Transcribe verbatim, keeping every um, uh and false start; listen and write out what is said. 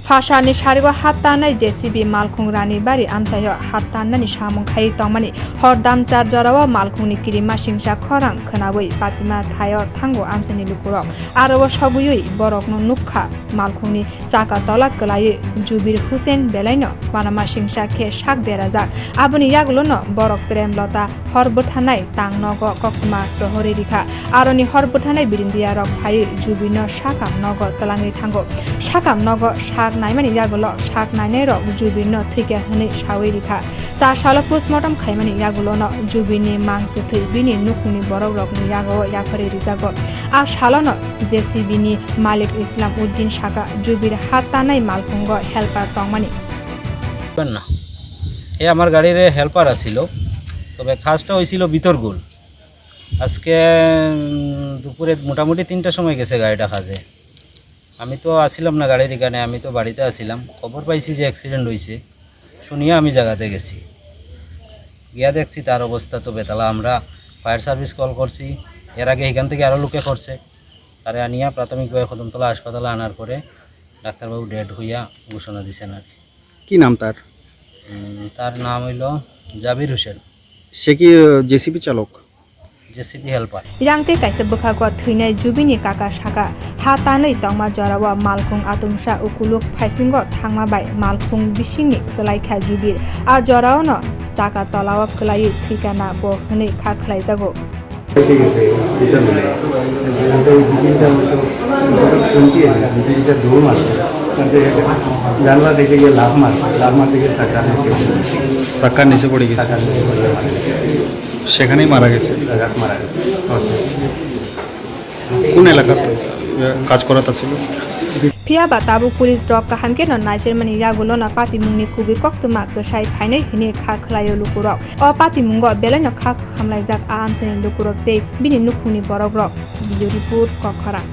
Phasalni sarigo ha tanai J C B malkhung Ranibari amchaio ha tannani samung khai tongmani hor damchar jorao malkhungni kirima singsa khorang khwnawi patima thaio thango amchaini lukurok. Aro o sogwiwi borokno nukha malkhungni chaka tola kwlaiwi Jubir Hussein belaino manama singsa khe sak derajak. Aboni yagulono borok Prem Lota hor bwthanai tang nogo koktwma rohorwi rikha. Aroni hor bwthanai birindiyarok phaiwi Jubirno sakam nogo twlangwi thango. Sakam nogo sak naimani yagulo sak nainairok Jubirno thwikha hwnwi sawi rikha. Char salo postmortem khaimani yagulono Jubirni mang kwthwi bini nukhungni borokrokni yago yapharwi rijago. A salono J C B ni malik Islam Uddin saka Jubir ha tanai malkhungo helper tongmani. না, এ আমার গাড়ির হেল্পার আছিল, তবে কাজটা হয়েছিল ভিতরগুল। আজকে উম, দুপুরে মোটামুটি তিনটার সময় গেছে গাড়িটা কাজে। আমি তো আছিলাম না গাড়ির এখানে, আমি তো বাড়িতে আছিলাম। খবর পাইছি যে অ্যাক্সিডেন্ট হয়েছে, শুনিয়া আমি জায়গাতে গেছি। গিয়া দেখছি তার অবস্থা তো বেতালা। আমরা ফায়ার সার্ভিস কল করছি, এর আগে এখান থেকে আরও লোকে করছে। তারে আনিয়া প্রাথমিকভাবে কদমতলা হাসপাতালে আনার পরে ডাক্তারবাবু ডেড হইয়া ঘোষণা দিছেন আর কি। কি নাম তার? উম, তার নাম হইল জাবির হোসেন। সে কি জেসিবি চালক? JCB helper. Yang tei kaisa bwkhago thwinai Jubini kaka saka, ha tanwi tongma jorao malkhung atumsa ukuluk phaisingo thangma bai malkhung bisingni kwlaikha Jubir. A joraono chaka tolao kwlaiwi thwikana bo hwnwi kha khwlaijago. ঠিক আছে, এটা মিলে। এটা ওই দু তিনটা হয়তো শুনছি আমি, দু তিনটা দৌড় মারছে। কিন্তু এটা জানলা থেকে গিয়ে লাফ মারছে, লাফ মারতে গিয়ে চাকা নিচে পড়ে গেছে। চাকা নিচে পড়ে গেছে। চাকা নিচে পড়ে মারা গেছে। সেখানেই মারা গেছে। জায়গাত মারা গেছে। ওকে। কোন এলাকাত, আহ, কাজ করাত আছিল? Phiya ba tabuk police rok kaham khe no naichermani yagulo no patimungni kubui koktwma kwsai phainai hwnwi kha khwlaio lukurok. O patimungo belaino kha khamlaijak a amchaini lukurok tei bini nukhungni borokrok. Video report, Kokkhorang.